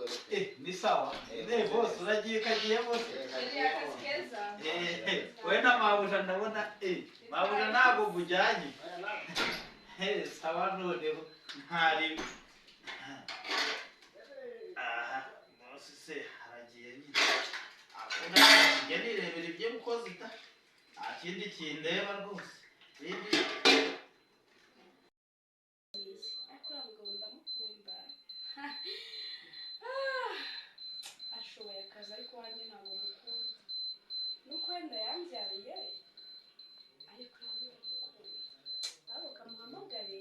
Kibazo bite? Ni sawa. Bose uragiye kagiye bose. Sheri, akazi keza. We na mabuja ndabona, mabuja ntabwo mujyanye. Sawa, noneho ntari aha bose se haragiye nyine, akunda njya nirebera ibyo mukozi ta, nta kindi kindeba rwose ibindi. Ariko uriya mugabo ndamukunda. Ah, ashoboye akazi, ariko wanjye ntabwo mukunda, nuko wenda yambyariye, ariko uriya ndamukunda. Ahubwo kamuhamagare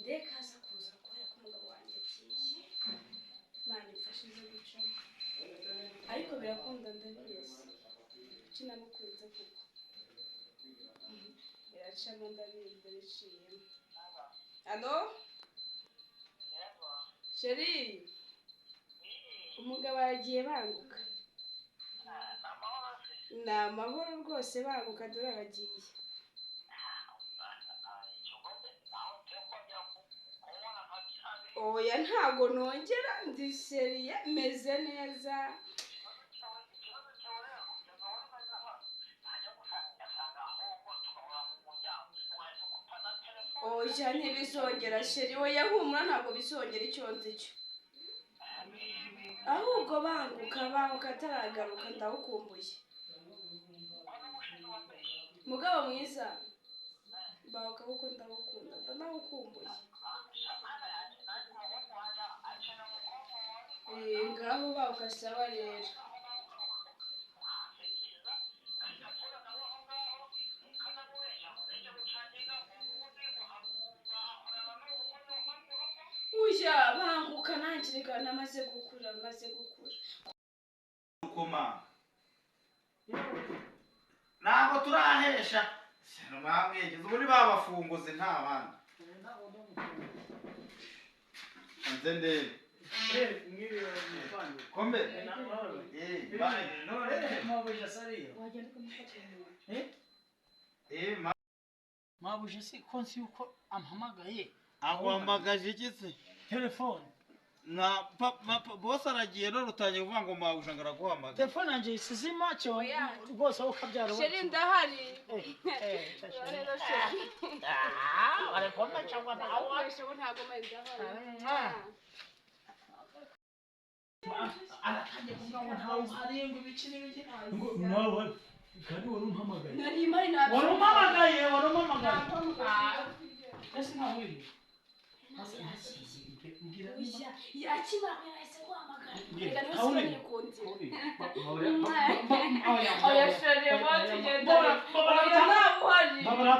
ndeke aza kuza kubera ko umugabo wanjye agiye. Imana imfashe ize gucamo, ariko birakunda, ndabizi. Kuki namukunze kuko biracamo, ndabizi, ndabiciyemo. Allo chéri, umugabo aragiye, banguka. Ni amahoro rwose, banguka dore aragiye. Oya, ntago nongera, ndi sérieux, meze neza. Oya, ntibizongera chéri, oya, humura, ntabwo bizongera, icyo nzi cyo. Ahubwo banguka, banguka ataragaruka, ndawukumbuye. Mugabo mwiza, banguka kuko ndawukunda, ndanawukumbuye. Ngaho banguka, sawa rero. Uya, banguka nanjye reka, namaze gukura, maze gukura. Rukomanga, ntabwo turahesha mwamwegeze ubu ni babafunguzi, nta bandi nze ndebe kombe. Mabuja sariyo. Wagenda ukamufata. Mabuja, si ko nzi yuko ampamagaye. Aguhamagaje iki se? Telefone. Na bose aragiye none utangiye kuvuga ngo mabuja ngo araguhamagaye. Telefone yanjye isizima cyo. Oya. Rwose aho kabyara. Chéri, ndahari. Rero chéri. Barakomba cyangwa nawe. Ndakoresha ubu, ntabwo mbaye, ndahari. Aratangiye kuvuga ngo ntawe uhari, ngo ibiki n'ibiki, ngo nawe kandi wari umpamagaye. Nari mari ntabyo. Wari umpamagaye, wari umpamagaye. Ese ntawe uri? Mbwira. Oya, akimara yahise guhamagara. Mbwira. Reka niwe Aho uri? sigaye kundira. Oya. Oya chéri, bo tugenda. Oya, ntawe uhari. Oya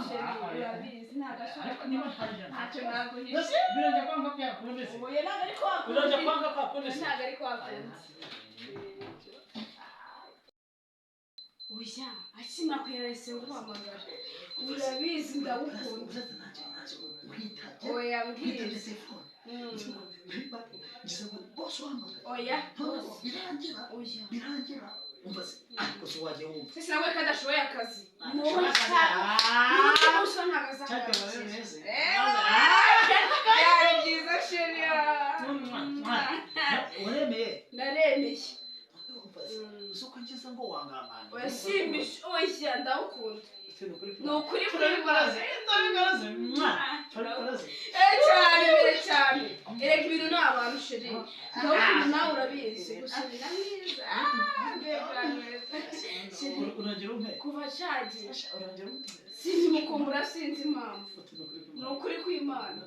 chéri, urabizi ntabwo ashobora. Ariko niba ntarya Ntacyo naguhisha. Birajya kwanga byakunde se? Oya, ntabwo ari kwa Birajya kundi. kwanga kwakunde se? Ntabwo ari kwa kundi. Oya, akimara kuyarahise guhamagara, urabizi ndagukunda. Oya, mbwira. Oya. Birangira. Oya. Birangira, umva se, ariko se wajya wumva? Sisi nawe kandi ashoboye akazi. Ni wowe nshaka. N'undi ntabwo azagarukira. Byari byiza chéri. Uremeye? Naremeye. Umva se, uzi uko ngize ngo wangambana? Oya, simbishe, oya, ndawukunda. Ni ukuri. Turabikoraze, turabikoraze, turabikoraze. Cyane mbere cyane. Erega ibintu ni abantu chéri, ndawukunda, nawe urabizi, gusa ni na mwiza. Ah, mbega mwiza chéri. Urongera umpe. Kuva cagiye Urongera umpe. Sinzi mukumbura, sinzi impamvu, ni ukuri kw'Imana.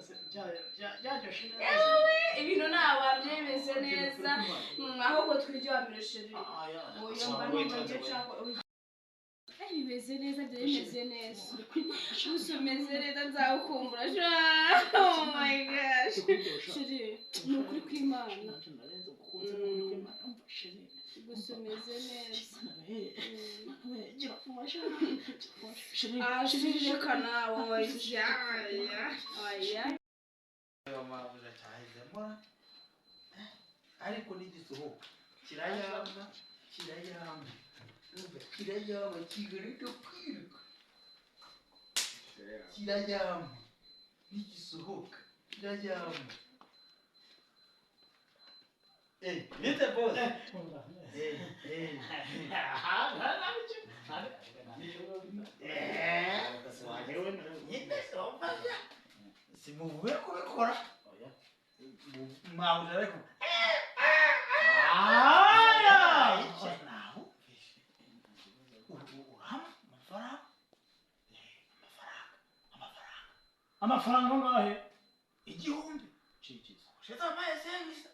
Byaryoshe neza. Yewe, ibintu ni abantu bimeze neza. Ahubwo twiryamire chéri. Oya, mba numva njye nshaka. Bimeze neza, byari bimeze neza, gusa umeze neza, nzawukumbura sha. Oh my gosh chéri, ni ukuri kw'Imana, gusa umeze neza. Ah chéri, reka nawe, oya, oya, oya. Mabuja cyahizemo, ariko nigisohoka kirayamba, kirayamba. Umva, kirayamba kigarika kwiruka, kirayamba nigisohoka kirayamba. Bite boss. Nyine wamfasha. Simuvuye kubikora. Mawuja ariko. Aya! Nawumvishe. Urama amafaranga. Amafaranga. Amafaranga angahe? 1000. Cyikiza. Ushize amaye sengisa.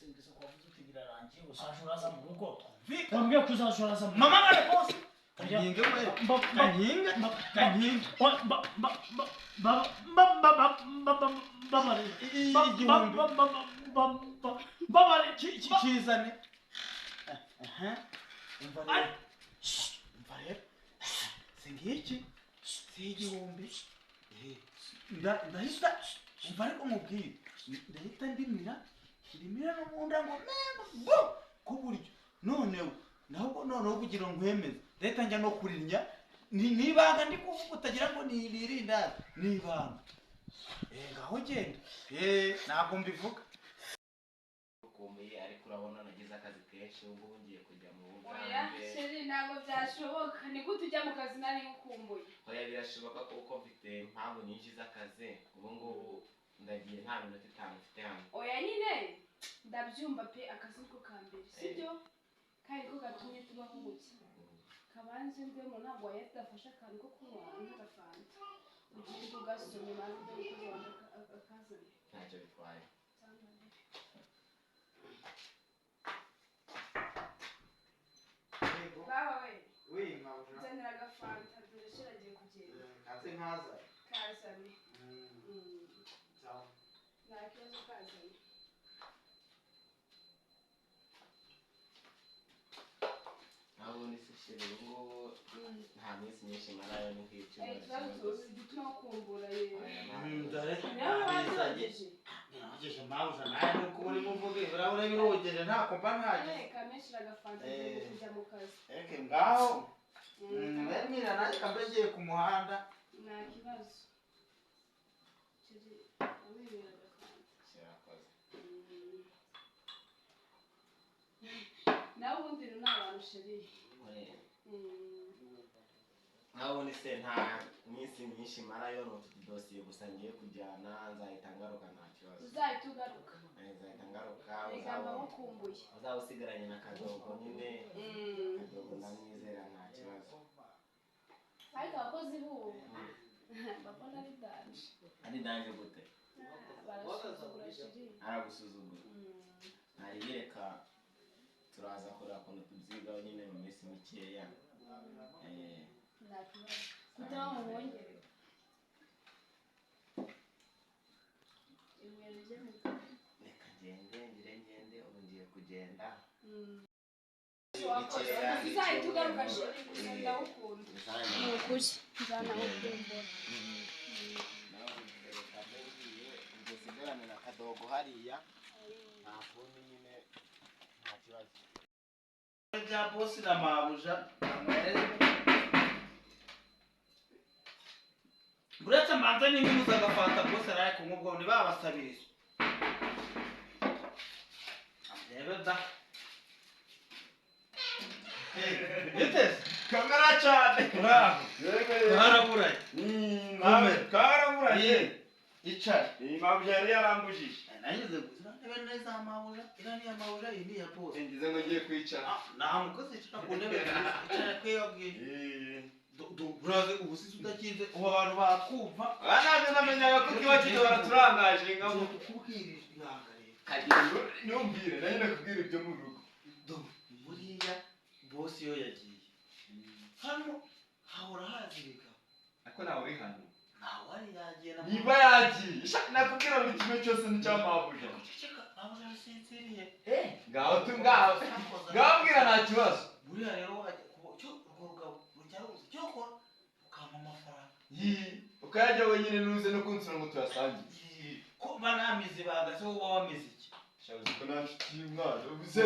Sengisa ko wavuze uti birarangiye uzaje uraza mu rugo. Twumvikane. Wambwiye ko uzaje uraza mu rugo. Mama ngare boss. Oya. Kankinge we. Kankinge. Kankinge. Igihumbi. Kizane. Umva rero. Umva rero. Si ngiki. Si 1000. Ndahita umva ariko mubwire. Ndahita ndimira. Ndimira n'ubunda ngo mema bo ku buryo. Noneho nahubwo noneho kugira ngo nkwemeze. Ndahita njya no kurinya. Ni nibanga ndi kuvuga utagira ngo ni irindazi. Ni ibanga. Ngaho genda. Ntabwo mbivuga. Ukomeye ariko urabona nagize akazi kenshi ubu ngiye kujya mu Oya Bugande. sheri ntabwo byashoboka ni gute ujya mu kazi nari ngukumbuye. Oya birashoboka kuko mfite impamvu nyinshi z'akazi ubu ngubu ndagiye nta minota 5 mfite hano. Oya nyine ndabyumva pe akazi niko ka mbere sibyo kandi ko gatumye tubaho gutya. Kabanze mvemo ntabwo wayadafashe akantu ko kunywa nk'agafanta ugende ugasome maze ujye umukozi wanjye akazane. Ntacyo bitwaye. Baba we Oui, mawuja. nzanira agafanta dore sheri agiye kugenda. Kaze nkaza. Kazane. Nta kibazo kazane. Naho ubundi se sheri ubu ngubu nta minsi myinshi marayo ni nk'icyumweru Ikibazo kimwe gusa. gituma ukumbura yewe. Oya, ntabwo. Dore. Nawe wazogeje. Ngejeje mawuja nawe nuko urimo uvuga ibirahure birogeje ntako mba ntagize. Kameshira agafanta agiye kujya mu kazi. Eke ngaho. Mwemira nanjye kambe ngiye ku muhanda. Nta kibazo. Sheri amwemera agafanta. Sheri arakoze. Nawe ubundi rero ni abantu sheri. Oya. Naho ubundi se nta minsi myinshi marayo ni utu tudosiye gusa ngiye kujyana nzahita ngaruka nta kibazo. Uzahita ugaruka. Nzahita ngaruka. Reka mba ngukumbuye. Uzaba usigaranye na Kadogo nyine. Kadogo ndamwizera nta kibazo. Ariko abakozi b'ubu babona ari danje. Ari danje gute? Barasuzugura sheri. Aragusuzugura. Ntaribireka turaza kureba ukuntu tubyigaho nyine mu minsi mikeya. Nta kibazo. Kutaba mu mwongere. Ibuye rijya mu kanwa. Reka ngende ngire ngende ubu ngiye kugenda. Uzahita ugaruka sheri gusa ndawukunda. Ni ukuri nzanagukumbura. Nsigarane na Kadogo hariya nta kundi nyine nta kibazo. Bya bosi na mabuja. Uretse mbanza n'iminuza agafanta bose araye kunywa ubwo ntibabasabiriza. Rebe da. Biteze. Kamera cyane. Bravo. Twaraburanye. Twaraburanye. Icara. Iyi mabuja yari yarambujije. Nageze gusa ntebe neza amabuja. Iriya ni iy'amabuja, iyi ni iya bose. Ngize ngo ngiye kwicara. Nta mukozi yicara ku ntebe icara kwiyabwiye. Uraze ubusizi udakinze ubu abantu batwumva. Ntabwo namenyaga ko kiba kiri baraturangaje ngabo. Kukubwira ibanga rero. Kagira ntumbwire nanjye nakubwira ibyo mu rugo. Buriya bosi iyo yagiye hano hahora haza ibigabo. Ariko ntawe uri hano. Ntawe ari yagiye na Niba yagiye nakubwira buri kimwe cyose n'icyamabuja. Ceceka mabuja arasinziriye. Ngaho tu ngaho. Ngaho mbwira nta kibazo. Buriya rero wajya cyo urwo rugabo rujya ruza icyo ukora ukampa amafaranga. Ukayajya wenyine nuze no kunsura ngo tuyasangire. Ko mba namize ibanga se wowe uba wamize iki? Shabuze ko nta nshuti y'umwana ubuze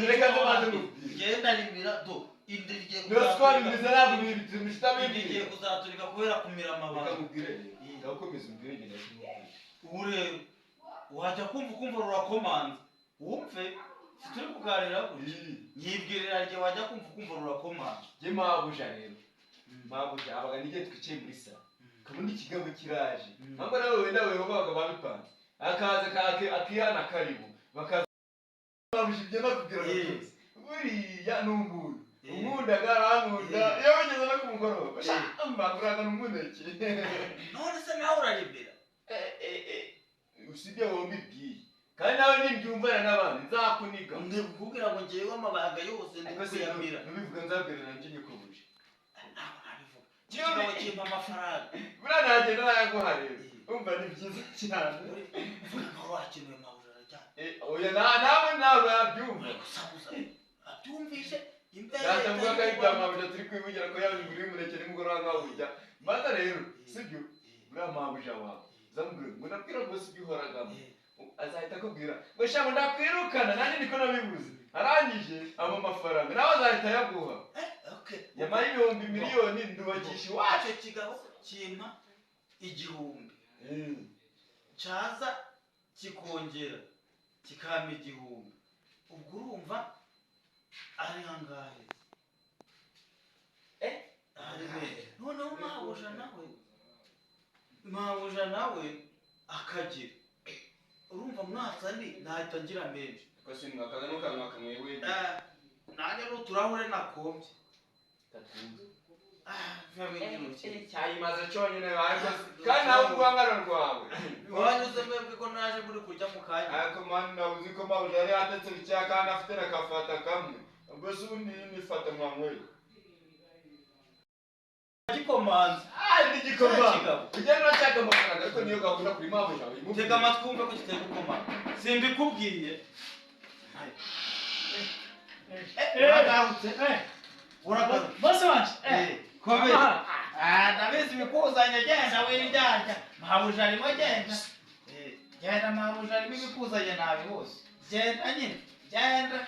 reka nze nkubwire. Ngenda rimira do inda rigiye Niba siko bimeze ntabwo bimishita Inda igiye bimbwira. kuzaturika kubera kumira Reka amabanga. nkubwire ngaho komeza umbwire ngenda kimubwira. Ubu rero wajya kumva ukumva rurakomanze. Wumve turi kuganira gutya nyibwirira rye wajya kumva ukumva rurakomanga. Jye mabuja rero, mabuja abaga n'igihe twicaye muri salo kabundi ikigabo kiraje, ntabwo nawe wenda wewe babaga babipanze, akaza akihana karibu bakaza mabuja ibyo nakubwira byose. Buriya ni umuntu unkundaga arankunda, iyo bigeze no ku mugoroba mbanguraga n'umuneke. None se nawe uraribira? Usibye wowe mbibwiye, kandi nawe nimbyumvana n'abandi nzakuniga. Ndikubwira ngo ngewe amabanga yose ndikuyamira. Nubivuga nzabwira nanjye nyikubuje. Ntabwo nabivuga. Kigabo kimpa amafaranga. Buriya nagenda nayaguha rero. Umva ni byiza cyane. Uvuga nkaho wakenewe mabuja araryamye. Oya nawe ntabwo yabyumva. Uri gusakuza. Abyumvishe imbere. Yatavuga ko ari ibya mabuja turi kwivugira ko yabiguriye umuneke nimugoroba nkawurya. Maze rero sibyo buriya mabuja wawe uzamubwira ngo ndabwira rwose ibyo uhoragamo. Azahita akubwira ngo sha ngo ndakwirukana, nanjye niko nabibuze. Arangije aba amafaranga nawe azahita ayaguha. Nyamara 1,000 miliyoni ndubakisha iwacu. Icyo kigabo kimpa 1000 cyaza kikongera kikampa 1000, ubwo urumva ari angahe? Ari menshi. Noneho mabuja nawe akagira, urumva mwatsa ndi nahita ngira menshi. Kose mwakaza nukanwa kamwe wende. Nanjye n'uturahure nakombye. Cyayimaze cyonyine ariko kandi nawe urwangano rwawe. Wanyuze mwebwe ko naje muri kurya mu kanya. Ariko mani nawe uzi ko mabuja yari yatetse bikeya kandi afite n'akafata kamwe. Ubwo se ubundi nifata mwanyweye. Gikomanze. Ni igikomanga. Ugenda urashaka amafaranga ariko niyo gahunda kuri mabuja uyimubwire. Tega amatwi wumve ko kitari gukomanga. Simbikubwiye. Uragarutse. Uragarutse. Bose wanje. Komera. Ndabizi ibikuzanye, genda wiryarya. Mabuja arimo genda. Genda mabuja arimo ibikuzanye nabi hose. Genda nyine. Genda.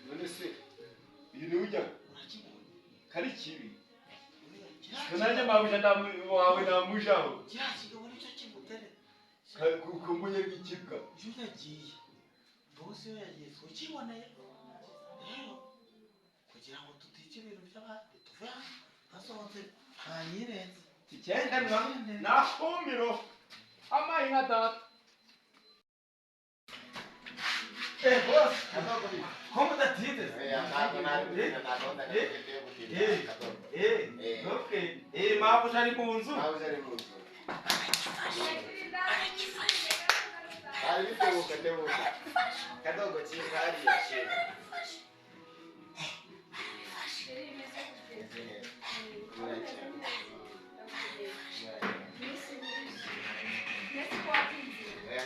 None se uyu niwe ujya kari kibi. Nanjye mabuja wawe namujaho. Kiriya kigabo nicyo kimutere. Kumbunye rw'ikibwa. Iyo yagiye. Bose iyo yagiye tukiboneye. Rero kugira ngo tutica ibintu by'abandi tuve hano nasohotse ntanyirenze. Kigende mwa nakumiro amayi nka data. Bose ko mudatinde? Okay. Mabuja ari mu nzu. Kadogo chini hariya chini.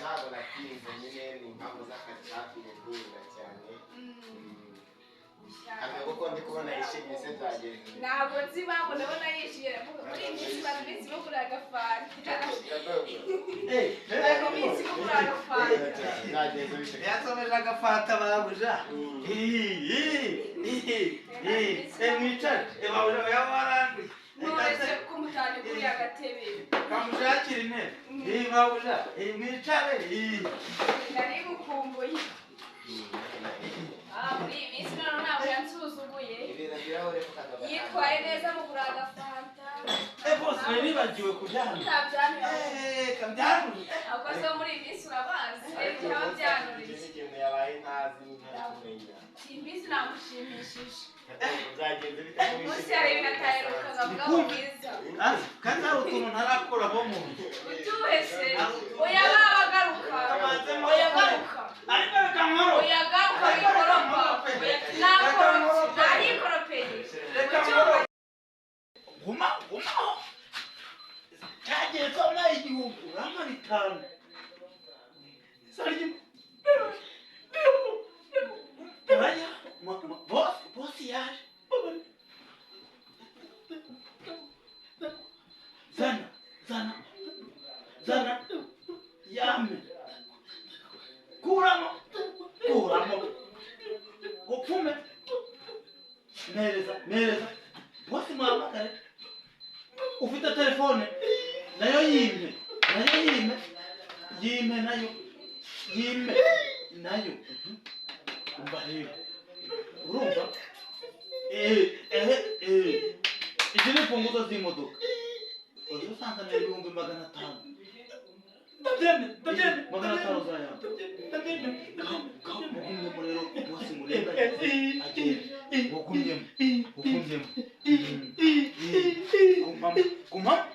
Ntabwo natinze nyine ni impamvu z'akazi zatumye ntinda cyane. Ntabwo kuko ndi kubona yishimye se byagenze. Ntabwo nzi impamvu ndabona yishimye, muri iyi minsi maze iminsi mugura agafanta. Ntabwo iminsi mugura agafanta. Yasomeje agafanta mabuja. Mwicare. Mabuja yawaranduye. Nonese ko mutane kuri agatebe. Kamushakira intebe. Mabuja, mwicare. Nari gukumbuye. Muri iyi minsi noneho ntabwo yansuzuguye. Yitwaye neza mugura agafanta. Bose nibagiwe kubyanga. Utabyanura. Kabyanura. Ahubwo se muri iyi minsi urabazi. Rero byanuriye. Ikintu yabaye ntazi ntakumenya. Iyi minsi namushimishije. Byagenze bite? Munsi hari ibintu ataherukaga mugabo mwiza. Kandi hari utuntu ntarakuramo mu nzu. Utuhe se? Oya babagaruka. Oya garuka. Ariko reka nkoro. Oya garuka wikoropa. Oya nakoropye. Narikoropeye. Reka nkoro. Guma gumaho. Cyagiye soma 1000 urama 5. Saryi. Oya, boss yaje. Zana, zana, zana, yame. Kuramo, kuramo. Upfume. Mereza, mereza. Boss muhamagare. Ufite telefone nayo yimye. Nayo yime, yime nayo, yime nayo. Umva rero, urumva, eh, izi ni imfunguzo z'imodoka, uzi usanga ni 500,000. Ndabyemera, ndabyemera. 500 zayamba. Ndabyemera. Mugumyemo rero bose, murengagize agende, mugumyemo, mugumyemo. Gumamo, gumamo.